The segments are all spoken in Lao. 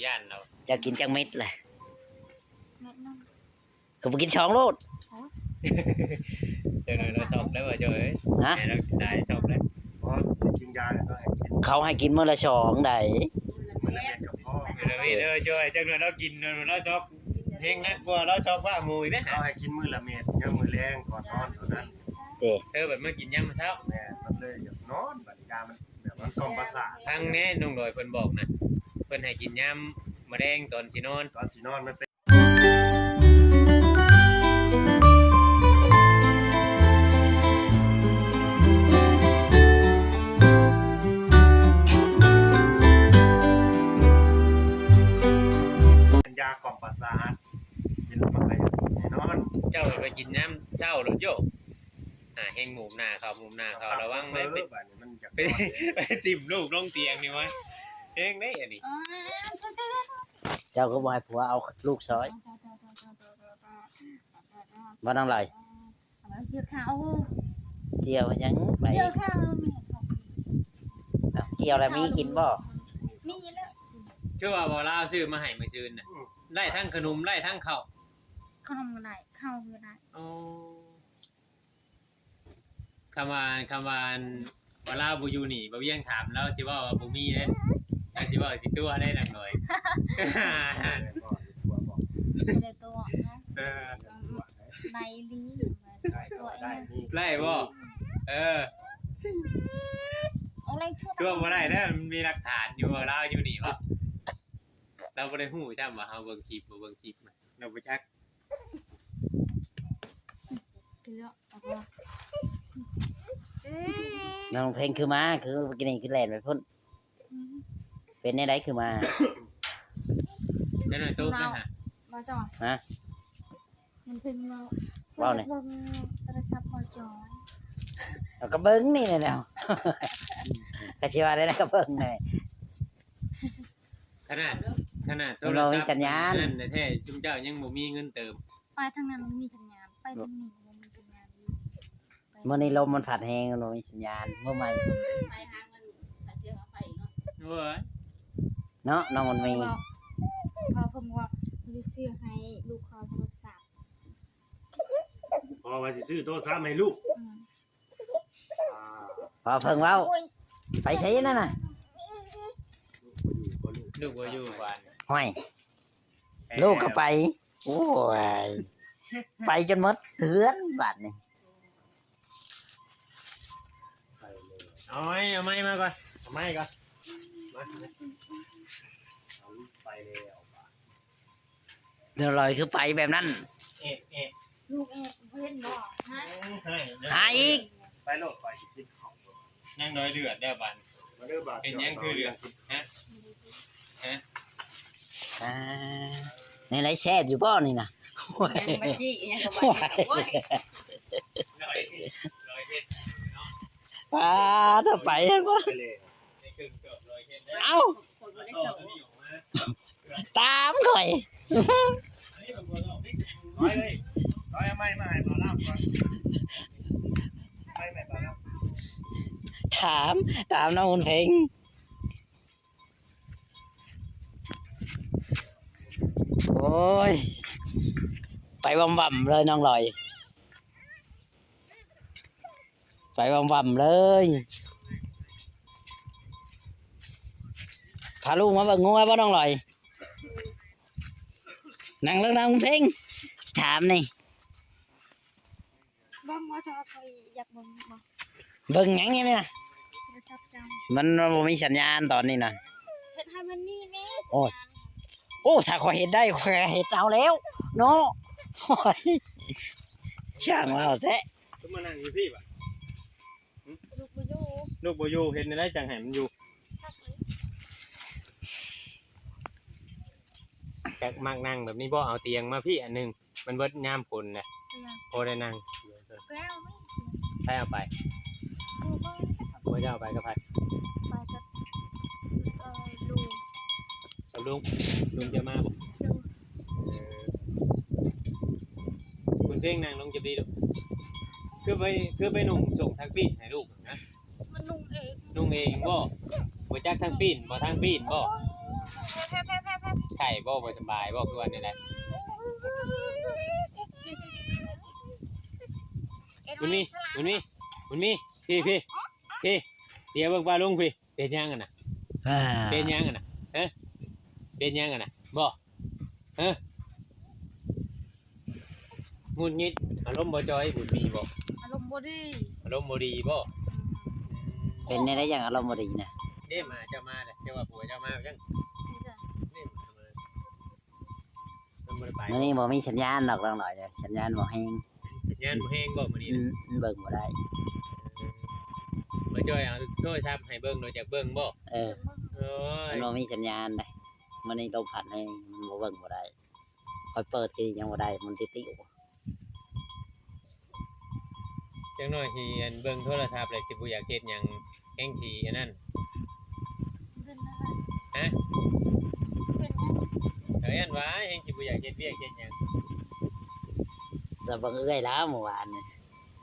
ຢ້ານລາວ. ເຈົ້າກິນຈັກເມັດລະ? ເມັດໜຶ່ງ. ຄືບໍ່ກິນສອງໂລດ? ໂອ້ຍ ເຈົ້າໜ້ອຍລາວຊອກແລ້ວວ່າ ເຈົ້າເອີຍ. ຮະ? ໃຫ້ລາວໄດ້ຊອກແລ້ວ. ບໍ່ ກິນຢາແລ້ວກໍໃຫ້ກິນ ເຂົາໃຫ້ກິນມື້ລະສອງໃດ໋. ມື້ລະເມັດກໍພໍ. ມື້ລະເມັດເດີ ເຈົ້າ ຈັກໜ້ອຍລາວກິນ ລາວຊອກແຮງໜັກກວ່າ ລາວຊອກວ່າໝູອີກເດ້. ເຂົາໃຫ້ກິນມື້ລະເມັດ ຍາມມື້ແລງກ່ອນນອນເທົ່ານັ້ນ. ເດ້ ເອີ ບັດມາກິນຍາມມື້ເຊົ້າ. ແມ່ນ ມັນເລີຍຢາກນອນ ບັດຢາມັນ ແບບວ່າກ່ອມປະສາດ. ທາງແນ່ນ້ອງດອຍເພິ່ນບອກນະ ເພິ່ນໃຫ້ກິນຍາມມື້ແລງຕອນຊິນອນ ຕອນຊິນອນມັນເປັນ ເປັນຢາກ່ອມປະສາດ ກິນແລ້ວມັນກໍຢາກນອນ. ເຈົ້າໄປກິນຍາມເຊົ້າໂລດໂຍ. ອ່າ ແຮງມຸມໜ້າເຂົາ ມຸມໜ້າເຂົາ ລະວັງໄວ້ ໄປ ໄປ ໄປຖິ້ມລູກລົງຕຽງນີ້ໄວ້ ແຮງເດ້ອັນນີ້. ເຈົ້າຄືບໍ່ໃຫ້ຜົວເອົາລູກຊ່ອຍ ບໍ່ນາງຫຼ້ອຍ? ກ່ຽວຫຍັງໄປ ກ່ຽວເຂົ້າ ກ່ຽວແລ້ວມີກິນບໍ່? ມີແລ້ວ. ຄືວ່າບໍ່ລາວຊື້ມາໃຫ້ມື້ຊືນນະ ໄດ້ທັງຂະໜົມ ໄດ້ທັງເຂົ້າ. ຂະໜົມກໍໄດ້ ເຂົ້າກໍໄດ້. ອໍ ຄຳວ່າ ຄຳວ່າ ອັນ ວ່າລາວບໍ່ຢູ່ນີ້ ບ່າວວຽງຖາມລາວຊິເວົ້າວ່າບໍ່ມີເດ້ ລາວຊິເວົ້າຕິຕົວະເດ້ນາງນ້ອຍ. ບໍ່ໄດ້ຕົວະເນາະ. ເອີ ໄດ້ອີ່ຫຼີ ໄດ້ຕົວະເອງ ໄດ້ບໍ່? ເອີ ຕົວະບໍ່ໄດ້ແລ້ວ ມັນມີຫຼັກຖານຢູ່ວ່າລາວຢູ່ນີ້ບໍ່? ລາວບໍ່ໄດ້ຮູ້ຊ້ຳວ່າເຮົາເບິ່ງຄລິບບໍ່ເບິ່ງຄລິບ ລາວບໍ່ຈັກ. ນ້ອງເພັງຄືມາ ຄືກີ້ນີ້ຄືແລ່ນໄປພຸ້ນ. ອືມ ເປັນແນວໃດຄືມາ? ຈະໜ້ອຍຕົບນະ. ບໍ່ຈອຍ ຮະ? ມັນເພິ່ງເວົ້າ ເວົ້າແນ່ ເບິ່ງໂທລະສັບບໍ່ຈອຍ. ເອົາ ກໍເບິ່ງນີ້ແຫຼະ ກໍຊິວ່າໄດ້ ກໍເບິ່ງແນ່. ຂະໜາດ ຂະໜາດໂທລະສັບ ມັນບໍ່ມີສັນຍານ ນັ້ນແທ້ໆ ຈຸມເຈົ້າຍັງບໍ່ມີເງິນເຕີມ. ໄປທາງນັ້ນມັນມີສັນຍານ ໄປທາງນີ້ບໍ່ມີສັນຍານອີກ. ມື້ນີ້ລົມມັນພັດແຮງ ມັນບໍ່ມີສັນຍານ. ມື້ໃໝ່ ໄປຫາເງິນ ຖ້າຊິເອົາໄປເນາະ. ໂອ້ຍ ເນາະ ນ້ອງມັນມີ ບອກ ບອກເພິ່ນວ່າ ຊິຊື້ໃຫ້ລູກຂໍໂທລະສັບ. ພໍ່ວ່າຊິຊື້ໂທລະສັບໃຫ້ລູກ. ອືມ ພໍ່ເພິ່ງເວົ້າ. ໂອ້ຍ ໄປໃສນັ້ນນະ? ລູກບໍ່ຢູ່ບ້ານ. ຫ້ວຍ ແລ້ວ ລູກກໍໄປ. ໂອ້ຍ ໄປຈົນໝົດເຮືອນບາດນີ້. ເອົາໄມ້ ເອົາໄມ້ມາກ່ອນ ເອົາໄມ້ກ່ອນ ມາ ໄປແລ້ວ. ນ້ອງລອຍຄືໄປແບບນັ້ນ? ເອະ ເອະ ລູກເອະ ເຫັນບໍ່? ຫາ ຫາອີກ. ໄປໂລດ ຂ້ອຍຊິກິນເຂົ້າ. ນາງນ້ອຍເດືອດແລ້ວບາດ. ມາເດີບາດ. ເປັນຫຍັງຄືເດືອດ? ຮະ? ຮະ? ອ່າ ແນວໃດແຊບຢູ່ບໍ່ນີ້ນະ? ຍັງມາຈີ້ອີຫຍັງກໍບໍ່ໄດ້. ໂອ້ຍ ປາດ ໄປແລ້ວບໍ່? ເອົ້າ ຄົນບໍ່ໄດ້ໂສດ ຕາມຂ້ອຍ. ຖາມ ຖາມນ້ອງບຸນເພັງ. ໂອ້ຍ ໄປວ່ຳໆເລີຍນ້ອງລອຍ. ໄປວ່ຳໆເລີຍ. ພາລູກມາເບິ່ງງົວບໍ່ນ້ອງລອຍ? ນັ່ງເລີຍ ນາງເພັງ ຖາມນີ້. ເບິ່ງວ່າຈະເອົາໄປ ຢາກເບິ່ງບໍ່? ເບິ່ງຫຍັງນີ້ນະ? ໂທລະສັບເຈົ້າ ມັນບໍ່ມີສັນຍານຕອນນີ້ນະ. ເຮັດໃຫ້ມັນມີແມ່ ໂອ້ຍ ສັນຍານ. ໂອ້ ຖ້າຂ້ອຍເຮັດໄດ້ ຂ້ອຍກໍເຮັດເອົາແລ້ວເນາະ. ໂອ້ຍ ຊ່າງເວົ້າແທ້. ຄືມານັ່ງຢູ່ພີ້ບາດ? ຫຶ? ລູກບໍ່ຢູ່ ລູກບໍ່ຢູ່ ເຮັດແນວໃດຈັ່ງໃຫ້ມັນຢູ່? ຈັກມັກນັ່ງແບບນີ້ບໍ່? ເອົາຕຽງມາພີ້ອັນໜຶ່ງ ມັນເບິດຍາມຝົນນະ. ເອີ ພໍໄດ້ນັ່ງ. ໄປເອົາໄປ ບໍ່ໄດ້ເອົາໄປກັບໃຜ? ໄປກັບ ເອີ ລຸງ ກັບລຸງ. ລຸງຈະມາບໍ່? ເອີ ຄຸນເພັງນັ່ງລົງຈະດີລູກ. ຄືໄປ ຄືໄປນຸ່ງສົ່ງທາງປີ້ນໃຫ້ລູກນະ. ມັນນຸ່ງເອງ ນຸ່ງເອງບໍ່? ບໍ່ຈັກທາງປີ້ນບໍ່? ທາງປີ້ນບໍ່? ແພະ ແພະ ແພະ. ໄຂ້ບໍ່ ບໍ່ສະບາຍບໍ່ ຄືວ່າແນວໃດ? ບຸນມີ ບຸນມີ ບຸນມີ ພີ້ ພີ້ ພີ້ ດຽວເບິ່ງປ້າລຸງພີ້. ເປັນຫຍັງຫັ້ນນະ? ເປັນຫຍັງຫັ້ນນະ? ຮະ? ເປັນຫຍັງຫັ້ນນະ? ບໍ່? ຮະ? ຫງຸດຫງິດ ອາລົມບໍ່ຈ່ອຍ ບຸນມີບໍ່? ອາລົມບໍ່ດີ ອາລົມບໍ່ດີບໍ່? ອືມ ເປັນແນວໃດຈັ່ງອາລົມບໍ່ດີນະ? ເດ້ ໝາເຈົ້າມາແລ້ວ ເຈົ້າວ່າຜົວເຈົ້າມາຈັ່ງ ນີ້ຈ້ະ ນີ້ໝາມາ ມັນບໍ່ໄດ້ໄປ ມື້ນີ້ບໍ່ມີສັນຍານດອກ ນ້ອງຫຼອຍ ສັນຍານບໍ່ແຮງ ສັນຍານບໍ່ແຮງບໍ່ມື້ນີ້? ອືມ ມັນເບິ່ງບໍ່ໄດ້ ເອີ ບໍ່ຈ່ອຍເອົາໂທລະສັບໃຫ້ເບິ່ງໂດຍ ຢາກເບິ່ງບໍ່? ເອີ ໂອ້ຍ ມັນບໍ່ມີສັນຍານໃດ ມື້ນີ້ລົມພັດແຮງ ມັນບໍ່ເບິ່ງບໍ່ໄດ້ ຂ້ອຍເປີດຄືຍັງບໍ່ໄດ້ ມັນຕິດຕິຢູ່ ຈັກໜ້ອຍຊິ ອັນ ເບິ່ງໂທລະສັບແລ້ວຊິບໍ່ຢາກເຮັດຫຍັງ ແຮ່ງຊິອັນນັ້ນ ເປັນຫຍັງ? ຮະ? ເປັນຫຍັງ? ເອີ ອັນວ່າແຮ່ງຊິບໍ່ຢາກເຮັດວຽກເຮັດຫຍັງ ລະເບິ່ງເອື້ອຍລາວມື້ວານນີ້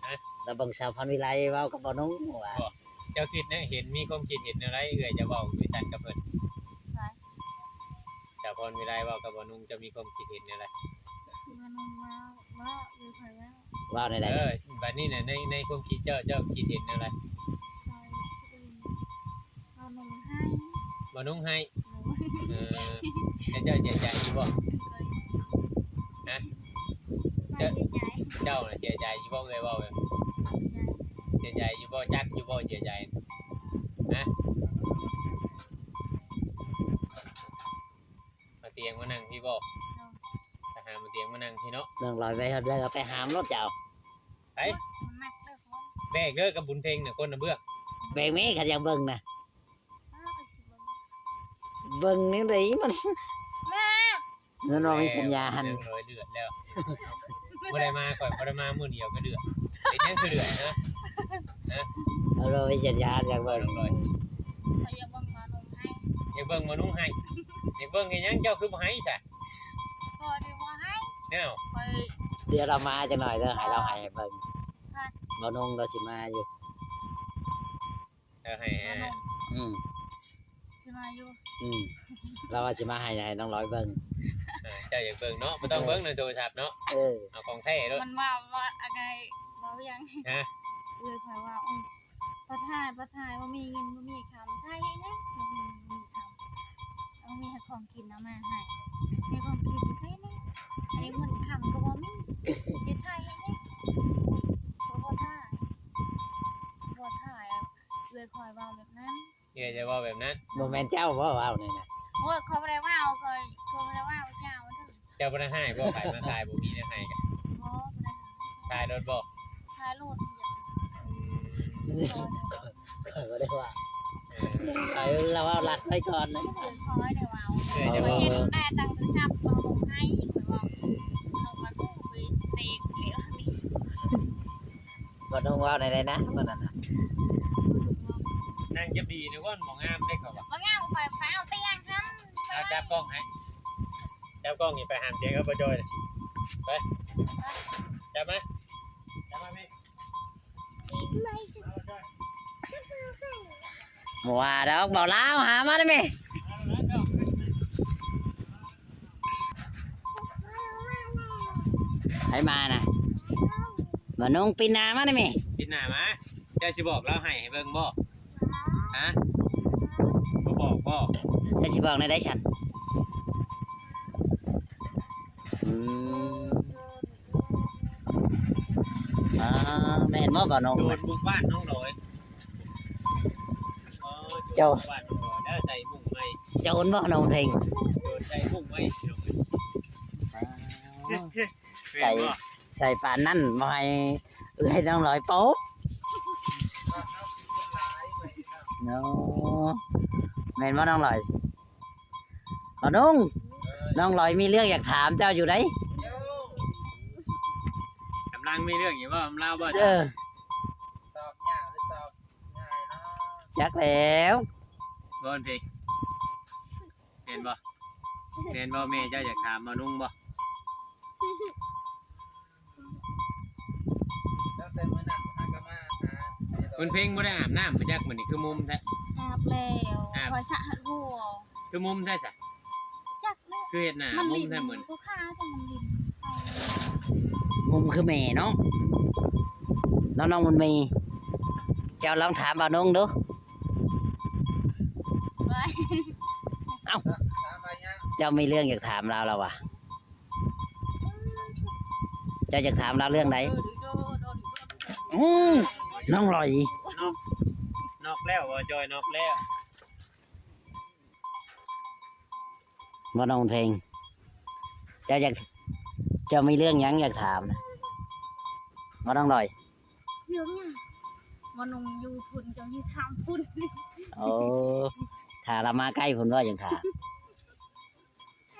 ຮະ? ລະເບິ່ງສາວພອນວິໄລເວົ້າກັບບ່າວນຸ່ງມື້ວານ ບໍ່? ເຈົ້າຄິດແນວ ເຫັນ ມີຄວາມຄິດເຫັນແນວໃດ ເອື້ອຍຈະເວົ້າຢູ່ຊັ້ນກັບເພິ່ນ? ສາວພອນວິໄລເວົ້າກັບບ່າວນຸ່ງ ເຈົ້າມີຄວາມຄິດເຫັນແນວໃດ? ບ່າວນຸ່ງເວົ້າ ເວົ້າ ຫຼື ຂ້ອຍເວົ້າ? ເວົ້າແນວໃດ? ເອີ ບັດນີ້ນະ ໃນ ໃນຄວາມຄິດເຈົ້າ ເຈົ້າຄິດເຫັນແນວໃດ? ຂ້ອຍຄິດເຫັນ ບ່າວນຸ່ງໃຫ້ ບ່າວນຸ່ງໃຫ້ ໂດຍ ເອີ ແລ້ວເຈົ້າເສຍໃຈຢູ່ບໍ່? ໂດຍ ຮະ? ເຈົ້າ ເສຍໃຈ ເຈົ້ານະເສຍໃຈຢູ່ບໍ່? ເອື້ອຍເວົ້າແບບ ເສຍໃຈ ເສຍໃຈຢູ່ບໍ່? ຈັກຢູ່ບໍ່ເສຍໃຈ? ຮະ? ເອົາຕຽງມານັ່ງພີ້ບໍ່? ໂດຍ ໄປຫາເອົາຕຽງມານັ່ງພີ້ເນາະ ນ້ອງລອຍໄປຮອດເລີຍ ເອົາໄປຫາມໂລດເຈົ້າ ໄປ ມັນໜັກເດີ ແບກເດີ ກັບບຸນເພັງນະ ຄົນລະເບື້ອງ ແບກແມ້ ຄັນຢາກເບິ່ງນະ ອ້າວ ຂ້ອຍຊິເບິ່ງ ເບິ່ງແນວໃດ ມັນ ມາ ເງິນບໍ່ມີສັນຍານ ເລື່ອງລອຍເດືອດແລ້ວ ບໍ່ໄດ້ມາ ຂ້ອຍບໍ່ໄດ້ມາມື້ດຽວກໍເດືອດ ເປັນຫຍັງຄືເດືອດ ຮະ? ຮະ? ເອົາລະ ບໍ່ມີສັນຍານ ຢາກເບິ່ງ ຂ້ອຍຢາກເບິ່ງໝໍນຸ່ງໄຫ້ ຢາກເບິ່ງໝໍນຸ່ງໄຫ້ ຢາກເບິ່ງເຮັດຫຍັງ ເຈົ້າຄືບໍ່ໄຫ້ຊະ? ຂ້ອຍບໍ່ໄຫ້ ແນວ ຂ້ອຍ ດຽວລາວມາຈັກໜ່ອຍເດີ ໃຫ້ລາວໄຫ້ໃຫ້ເບິ່ງ ໝໍນຸ່ງລາວຊິມາຢູ່. ເອີ ໃຫ້ ໝໍນຸ່ງ ອືມ ຊິມາຢູ່ ອືມ ລາວວ່າຊິມາໃຫ້ ໃຫ້ນ້ອງລອຍເບິ່ງ ເອີ ເຈົ້າຢາກເບິ່ງເນາະ ບໍ່ຕ້ອງເບິ່ງໃນໂທລະສັບເນາະ ເອີ ເອົາຂອງແທ້ໂລດ ມັນວ່າ ວ່າອາກາຍເວົ້າຫຍັງ ຮະ ເອື້ອຍຂ້ອຍວ່າ ໂອ້ຍ ປະທາຍ ປະທາຍ ບໍ່ມີເງິນບໍ່ມີຄຳ ຖ່າຍເຮັດຫຍັງ ບໍ່ມີເງິນບໍ່ມີຄຳ ເອົາມີແຕ່ຂອງກິນເອົາມາໃຫ້ ມີຂອງກິນໃຫ້ແດ່ ອັນນີ້ເງິນຄຳກໍບໍ່ມີ ຊິຖ່າຍເຮັດຫຍັງ ກໍບໍ່ຖ່າຍ ບໍ່ຖ່າຍ ເອື້ອຍຂ້ອຍເວົ້າແບບນັ້ນ ເອື້ອຍຈະເວົ້າແບບນັ້ນ ບໍ່ແມ່ນເຈົ້າບໍ່ເວົ້ານີ້ນະ? ໂອ້ຍ ຂ້ອຍບໍ່ໄດ້ເວົ້າ ຂ້ອຍ ຂ້ອຍບໍ່ໄດ້ເວົ້າ ເຈົ້າ ເຈົ້າບໍ່ໄດ້ຮ້າຍບໍ່? ໃຜມາຖ່າຍ ບໍ່ມີແນວຮ້າຍກະ ບໍ່ ບໍ່ໄດ້ຮ້າຍ ຖ່າຍໂລດບໍ່? ຖ່າຍໂລດ ອືມ ຂ້ອຍບໍ່ໄດ້ເວົ້າ ເອີ ລາວເວົ້າລັດໄວ້ກ່ອນນະ ຂ້ອຍບໍ່ໄດ້ເວົ້າ ເອື້ອຍຈະເວົ້າ ເຫັນແຕ່ຕັ້ງໂທລະສັບ ເວົ້າລົງໃຫ້ ຂ້ອຍເວົ້າລົງມາ ກູໄປເຕະເລວນີ້. ບໍ່ຕ້ອງເວົ້າໃດໆນະ ມື້ນັ້ນນະ ນັ່ງຈະບີນະ ວ່າບໍ່ງາມເດ້ເຂົາວ່າ ບໍ່ງາມ ຂ້ອຍ ຂ້ອຍເອົາຕຽງຫັ້ນ ເອົາຈັບກ້ອງໃຫ້ ຈັບກ້ອງນີ້ໄປຫາມຕຽງກັບບໍ່ຈ່ອຍ ໄປ ຈັບມາ ຈັບມາພີ້ ບໍ່ວ່າດອກ ເບົາລາວ ຫາມາໄດ້ແມ ໃຜມານະ? ໝໍນຸ່ງ ປິ່ນໜ້າມາໄດ້ແມ ປິ່ນໜ້າມາ ເຈົ້າຊິບອກລາວໃຫ້ ໃຫ້ເບິ່ງບໍ່? ຮະ? ບໍ່ບອກບໍ່? ເຈົ້າຊິບອກແນວໃດຊັ້ນ? ອືມ ອ່າ ແມ່ນບໍ່ ບ່າວນົງ? ໂຈນບຸກບ້ານນ້ອງລອຍ ອໍ ໂຈນ ບຸກບ້ານນ້ອງລອຍ ແລ້ວໃສ່ມຸ້ງໃໝ່ ໂຈນບໍ່ ນ້ອງເພັງ? ໂຈນໃສ່ມຸ້ງໃໝ່ ພີ່ນ້ອງເອີຍ ອ່າ ໃສ່ ແມ່ນບໍ່? ໃສ່ປານນັ້ນ ບໍ່ໃຫ້ເອື້ອຍນ້ອງລອຍໂປະ ເນາະ ແມ່ນບໍ່ ນ້ອງລອຍ? ບ່າວນົງ ນ້ອງລອຍມີເລື່ອງຢາກຖາມເຈົ້າຢູ່ໃດ໋ ກຳລັງມີເລື່ອງຢູ່ບໍ່ນຳລາວບໍ່? ເອີ ຕອບຍາກຫຼືຕອບງ່າຍເນາະ? ຈັກແລ້ວ ບໍ່ເພິ່ນ ແມ່ນບໍ່? ແມ່ນບໍ່ ແມ່ເຈົ້າຢາກຖາມບ່າວນຸ່ງບໍ່? ຕັ້ງແຕ່ມື້ນັ້ນຫາກໍມາຫາ ບຸນເພັງບໍ່ໄດ້ອາບນ້ຳບໍ່ຈັກ ມື້ນີ້ຄືມຸມແທ້? ອາບແລ້ວ ອາບ ຂ້ອຍສະຫົວ ຄືມຸມແທ້ຊະ? ຈັກ ຄືເຮັດໜ້າມຸມແທ້ມື້ນີ້ ຜູ້ຄ້າຈັ່ງມັນຫຼິ້ນ ມຸມຄືແມ່ເນາະ ນ້ອງໆ ບຸນມີ ເຈົ້າລອງຖາມບ່າວນົງດູ. ເອົ້າ ເຈົ້າມີເລື່ອງຢາກຖາມລາວ ລາວວ່າ ເຈົ້າຢາກຖາມລາວເລື່ອງໃດ? ອືມ ນ້ອງລອຍ ນອກ ນອກແລ້ວ ບໍ່ຈ່ອຍ ນອກແລ້ວ ບໍ່ນ້ອງເພັງ ເຈົ້າຢາກ ເຈົ້າມີເລື່ອງຫຍັງຢາກຖາມ ບໍ່ນ້ອງລອຍ? ເລື່ອງຫຍັງ? ບໍ່ນ້ອງຢູ່ພຸ້ນ ເຈົ້າຊິຖາມພຸ້ນ. ໂອ້ ຖ້າລາວມາໃກ້ພຸ້ນບໍ່ຈັ່ງຖາມ. ອ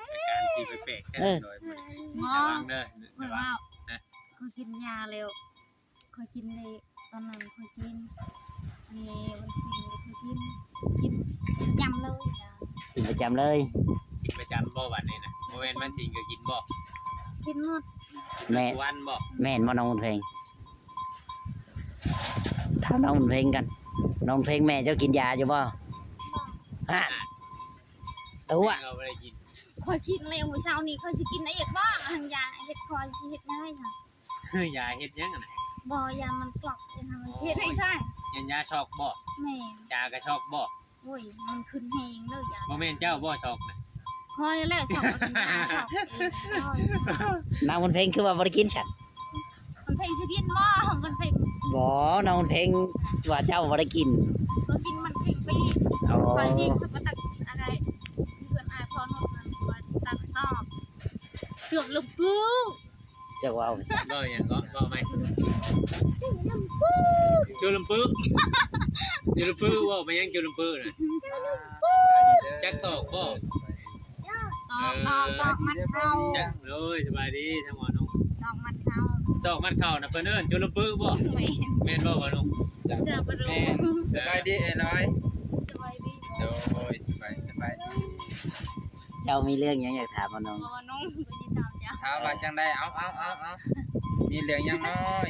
າການຊິແປກໆ ແທ້ ເອີ ນ້ອງລອຍ ບໍ່ ລະວັງເດີ ເພິ່ນວ່າ ຮະ ຂ້ອຍກິນຢາແລ້ວ ຂ້ອຍກິນເລ ຕອນນັ້ນຂ້ອຍກິນ ອັນນີ້ວັນສິນຂ້ອຍກິນ ກິນປະຈຳເລີຍ ກິນປະຈຳເລີຍ ກິນປະຈຳບໍ່ບັດນີ້ນະ? ບໍ່ແມ່ນວັນສິນກໍກິນບໍ່? ກິນໝົດ ແມ່ນ ທຸກວັນບໍ່? ແມ່ນບໍ່ນ້ອງບຸນເພັງ? ຖາມນ້ອງບຸນເພັງກັນ ນ້ອງເພັງ ແມ່ເຈົ້າກິນຢາຢູ່ບໍ່? ບໍ່ ຮະ ຕົວະ ແມ່ກໍບໍ່ໄດ້ກິນ ຂ້ອຍກິນແລ້ວມື້ເຊົ້ານີ້ ຂ້ອຍຊິກິນອີກບໍ່? ອັນຢາເຮັດ ຂ້ອຍຊິເຮັດຫຍັງໃຫ້ຫຍັງ? ຢາເຮັດຫຍັງຫັ້ນນະ? ບໍ່ ຢາມັນກລັອກ ເຮັດໃຫ້ໃຊ້ ຢ້ານຢາຊັອກບໍ່? ແມ່ນ ຢາກໍຊັອກບໍ່? ໂອ້ຍ ມັນຂຶ້ນແຮງເດີຢາ ບໍ່ແມ່ນເຈົ້າບໍ່ຊັອກນະ? ຂ້ອຍແຫຼະຊັອກ ກິນຢາຊັອກເອງ. ນ້ອງບຸນເພັງຄືວ່າບໍ່ໄດ້ກິນຊັ້ນ? ບຸນເພັງຊິກິນບໍ່? ບຸນເພັງ ບໍ່ ນ້ອງບຸນເພັງວ່າເຈົ້າບໍ່ໄດ້ກິນ ກໍກິນມັນເພັງໄປ ໂອ້ ຂ້ອຍນີ້ຂ້ອຍບໍ່ຕັດອະໄລ ເພື່ອນອ້າຍພໍ່ນົດນັ້ນວ່າຕັດອອກ ເກືອບລະປຶ້ ຈັກເວົ້າ ເວົ້າຫຍັງເກາະ ເວົ້າໃໝ່ ຈຸລຳປຶ ຈຸລຳປຶ ເວົ້າໄປຫຍັງຈຸລຳປຶນະ ຈັກຕອກບໍ່? ຕອກ ເອີ ຕອກ ຕອກມັດເຂົ້າ ຈັກ ໂດຍ ສະບາຍດີທາງໝໍນົງ ຕອກມັດເຂົ້າ ຕອກມັດເຂົ້ານະ ເພິ່ນເອີ້ນຈຸລຳປຶບໍ່? ແມ່ນ ແມ່ນບໍ່ໝໍນົງ? ສະບາຍດີ ແມ່ນ ສະບາຍດີອ້າຍນ້ອຍ ສະບາຍດີ ໂດຍ ສະບາຍ ສະບາຍດີ. ເຈົ້າມີເລື່ອງຫຍັງຢາກຖາມໝໍນົງ? ໝໍນົງ ກໍຊິຖາມເຈົ້າ ຖາມວ່າຈັ່ງໃດ? ເອົາ ເອົາ ເອົາ ເອົາ ມີເລື່ອງຫຍັງນ້ອຍ?